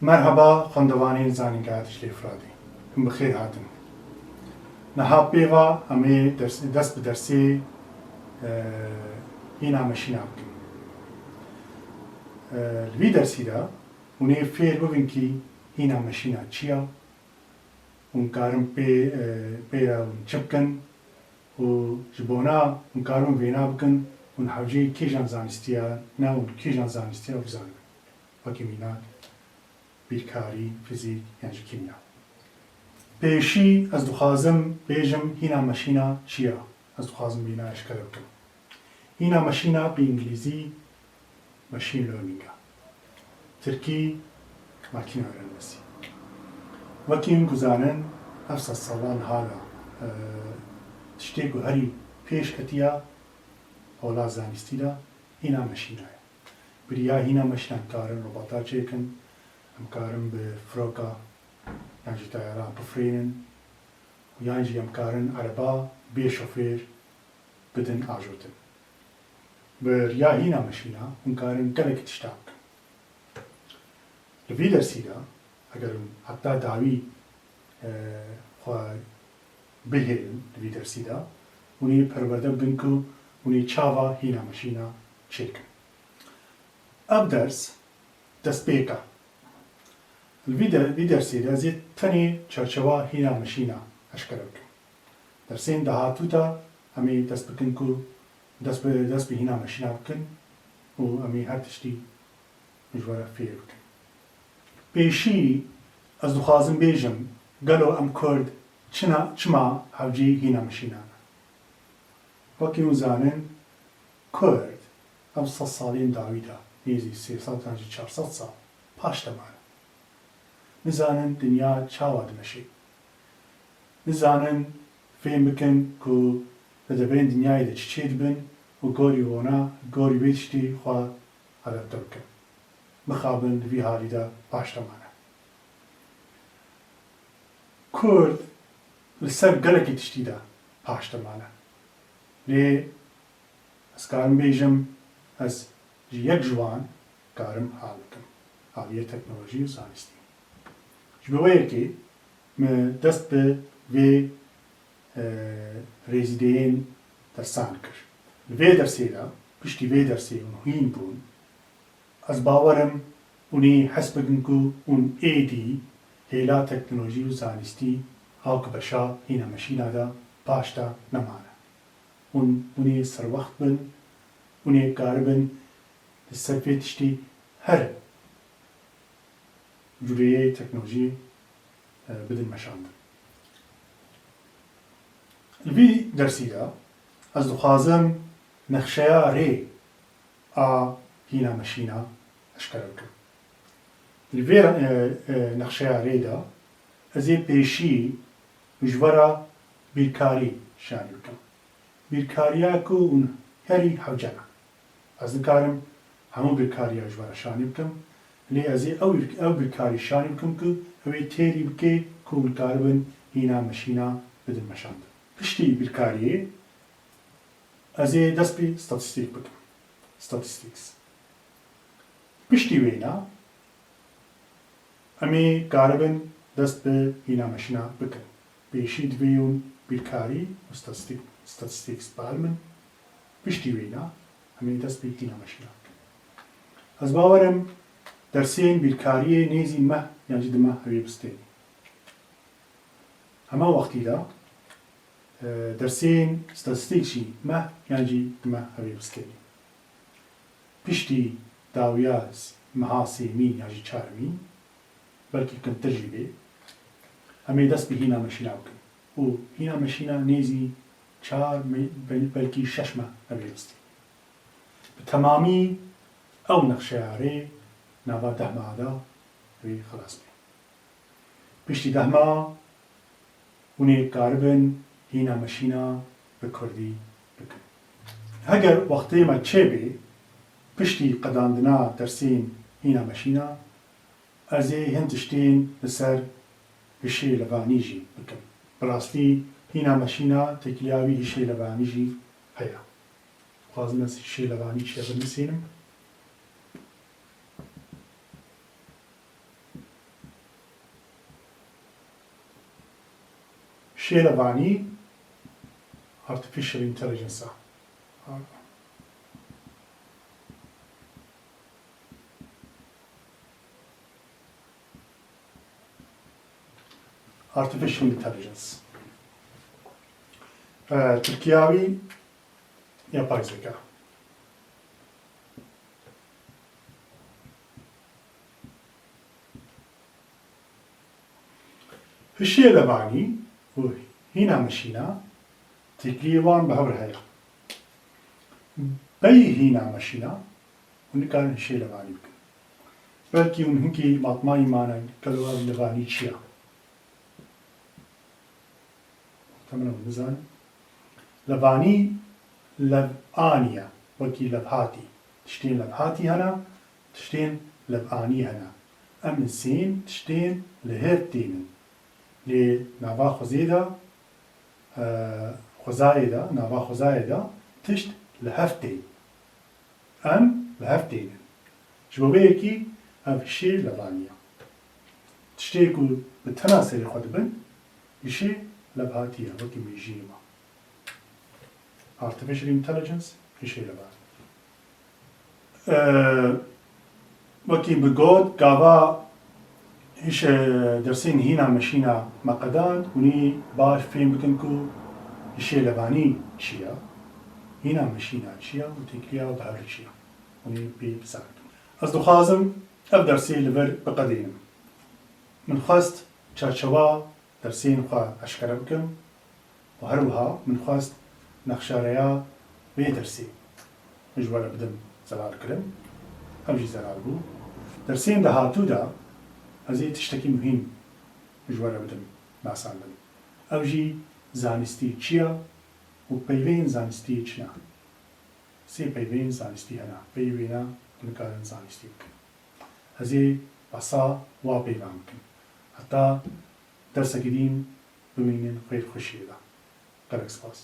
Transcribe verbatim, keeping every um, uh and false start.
Merheba xwendevanên Zanîngeha Diclê Firadê. Hûn bi xêr hatin. Niha pêva em ê ders, dest bi dersê, e, hîna meşîna bikin. E, li vî dersî de hûn ê fêr bibin kî hîna meşîna çi ya, hûn karin pê, e, pê re hûn çi bikin û ji bona hûn karibin vêna bikin, hûn hewceyî kîjan zanîstiya ne hûn kîjan zanîstiya bizanin. Wekî mînak, bîrkarî, fizîk yan jî kîmya. Pêşî ez dixwazim bêjim hîna meşîna çi ya? Ez dixwazim vêna eşkere bikim. Hîna meşîna bi îngilîzî machine learning e. Tirkî makîna öğrenmesi. Wekî hûn ku zanin, heft sed salan hala, e, tiştê ku herî pêş ketiya ola zanîstî de hîna meşîna ye. Bi riya hîna meşîna em karin robota çêkin, em karin bi firoka yan jî tayara bifirînin û yan jî em karin ereba bê şofêr bidin ajotin. Bi riya hîna meşîna hûn karin gelek tişta bikin. Li vî dersî de, eger hûn heta dawî, e, xwe bihêlin li vî dersî de, hûn ê perwerde bidin ku hûn ê çawa hîna meşîna çêkin. Ev ders destpêk e. Li vî de-, vî dersê de ez ê tenê çarçewa hîna meşîna eşkere bikim. Dersên dahatû de em ê dest bikin ku dest bi, dest bi hîna meşîna bikin û em ê her tiştî ji we re fêr bikin. Pêşî ez dixwazim bêjim, gelo em Kurd çina, çima hewceyî hîna meşîna ne? Wekî hûn zanin, Kurd ev sed salên dawî de nêzî sê sed yan jî çar sed sal paş de mane. Nizanin dinya çawa dimeşê. Nizanin fêm bikin ku li deverên dinyayê de çi çêdibin û gorî wana, gorî vê tiştî xwe adapte bikin. Mixabin di vî halî de paş de mane. Kurd li ser gelekî tiştî de paş de mane. Lê ez karim bêjim, ez ji yek ji wan karim hal bikim. Aliyê teknolojî û zanistî. Ji bo wê yekê min dest bi vê, e, rêzîdeyên dersan kir. Li vê dersê de, piştî vê dersê hûn hîn bûn, ez bawer im hûn ê his bikin ku hûn êdî hêla teknolojî û zanistî a ku beşa hîna meşîna de paş de nemane. Hûn, hûn ê serwext bin, hûn ê karibin li ser vê tiştî her cûreyê teknolojî, e, bidin meşandin. Li vî dersî de ez dixwazim nexşeya rê a hîna meşîna eşkere bikim. Li vê, e, e, nexşeya rê de ez ê pêşî ji we re bîrkarî şanî bikim. Bîrkariya ku hûn herî hewce ne. Ez nikarim hemû bîrkariya ji we re şanî bikim, lê ez ê ew, ew bîrkarî şanî bikim ku ew ê têrî bike ku hûn karibin hîna meşîna bidin meşandin. Piştî bîrkariyê ez ê dest bi statistîk bikim. Statistics. Piştî wêna, em ê karibin dest bi hîna meşîna bikin. Pêşî divê hûn bîrkarî û statistîk, statistics bielmin. Piştî wêna, em ê dest bi hîna meşîna bikin. Ez bawer im dersên bîrkariyê nêzî meh yan jî di meh ew ê bistênî. Hema wextî de, e, dersên statistîk jî meh yan jî di meh ew ê bistênî. Piştî dawiya s-, meha sêmî yan jî çarmî, belkî kemtir jî bê, em ê dest bi hîna meşîna bikin. Û hîna meşîna nêzî çar me-, bel-, belkî şeş meh ev ê bistî. Bi temamî ew nexşeya rê nava deh meha de wê xilas bê. Piştî deh meha hûn ê karibin hîna meşîna bi kurdî bikin. Heger wextê me çêbê, piştî qedandina dersên hîna meşîna, ez ê hin tiştên li ser hişê levanî jî bikim. Bi rastî hîna meşîna têkiliya wî hişê levanî jî heye. Dixwazim ez hişê levanî çi ye binivîsînim. Hişê levanî, artificial intelligence-a. Artificial intelligence. E, Tirkiya wî yapay zeka. Hişê levanî û hîna meşîna têkiliyê wan bi hev re heye. Beyî hîna meşîna hûn nikarin hişê levanî bikin. Belkî hûn hinkî matmayî mane, gelo ev levanî çi ye? Muhtemelen hûn nizanin. Levanî levanî ye, wekî levhatî. Tiştên levhatî hene, tiştên levanî hene. Em li sên tiştên li hev tênin. Lê nava xwezê de, e, xwezayê de, nava xwezayê de tişt li hev tên. Em li hev tênin. Ji bo vê yekî ev hişê levanî ye. Tiştê ku bi tena serê xwe dibin, hişê levhatî ye, wekî mêjiyê me. Artificial intelligence, hişê levanî. Ee, wekî bi got, gava hişê dersên hîna meşîna me qedand, hûnî baş fêm bikin ku hişê levanî çi ye, hîna meşîna çi ye û têkiliya bi hev re çi ye. Hûnî pê bizanikin. Ez dixwazim ev dersê li vir biqedînim. Min xwest çarçewa dersên xwe eşkere bikim û her wiha min xwest nexşareya vê dersê ji we re bidim zelalkirin. Ev jî zelal bû. Dersên dahatû de ez ê tiştekî muhîm ji we re bidim nasandin. Ew jî zanistî çi ye û peyvên zanistî çi ne? Sê peyvên zanistî hene. Peyvê wêna tu nikarin zanistî bikin. Ez ê behsa wa peyvan bikim. Heta dersekî din bimînin xêr xweşiyê de. Gelek spas.